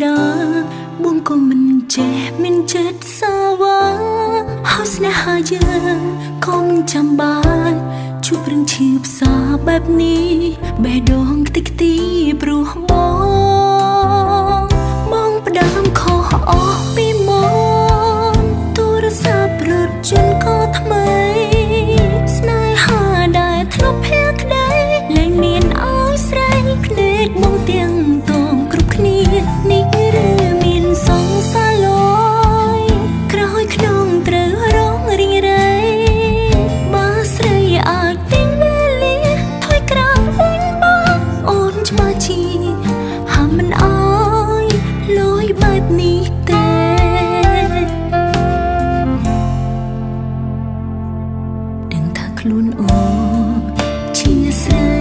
តាបងក៏មិនចេះមានចិត្តសាវ៉ា ហើយស្នេហាយើងក៏មិនចាំបាច់ជួបរឿងឈឺផ្សាបែបនេះ បេះដូងខ្ទេចខ្ទី ព្រោះបងបងផ្ដើមខុសអស់ពីមុន ទូរស័ព្ទរថយន្តក៏ថ្មី ស្នេហាដែលធ្លាប់ភក្តីលែងមានឲ្យស្រី ភ្នែកបងទាំងតងគ្រប់គ្នានេះ ឬមានសង្សារលយក្រោយក្នុងត្រូវរងរីងរៃ បើស្រីអាចទិញវេលាថយក្រោយវិញ បងអូនច្បាស់ជាហាមមិនអើយលយបែបនេះទេ ដឹងថាខ្លួនអូនជាស្រី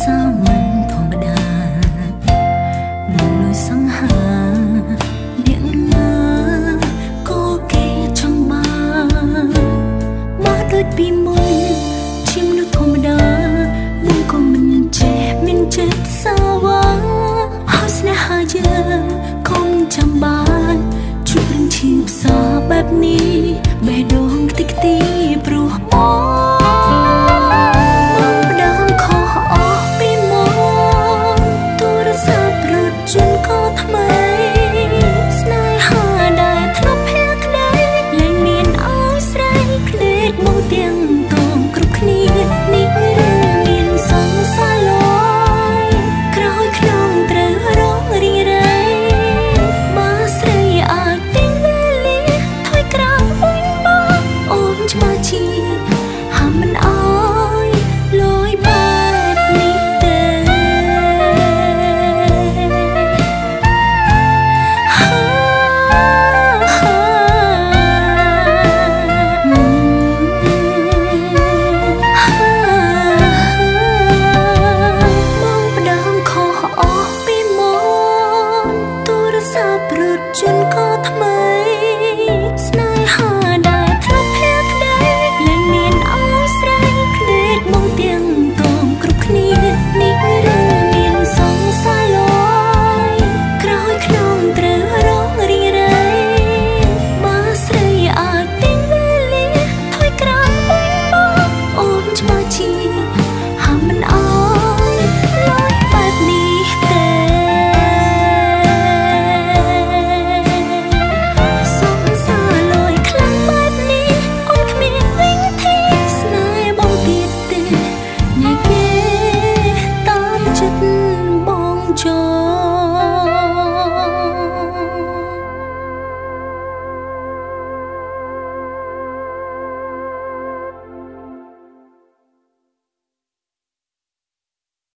សាមញ្ញធម្មតា មិនលួចសង្ហាអ្នកណាក៏គេចង់បាន មកដូចពីមុនជាមនុស្សធម្មតា បងក៏មិនចេះមានចិត្តសាវ៉ា ហើយស្នេហាយើងក៏មិនចាំបាច់ជួបរឿងឈឺផ្សាបែបនេះ បេះដូងខ្ទេចខ្ទី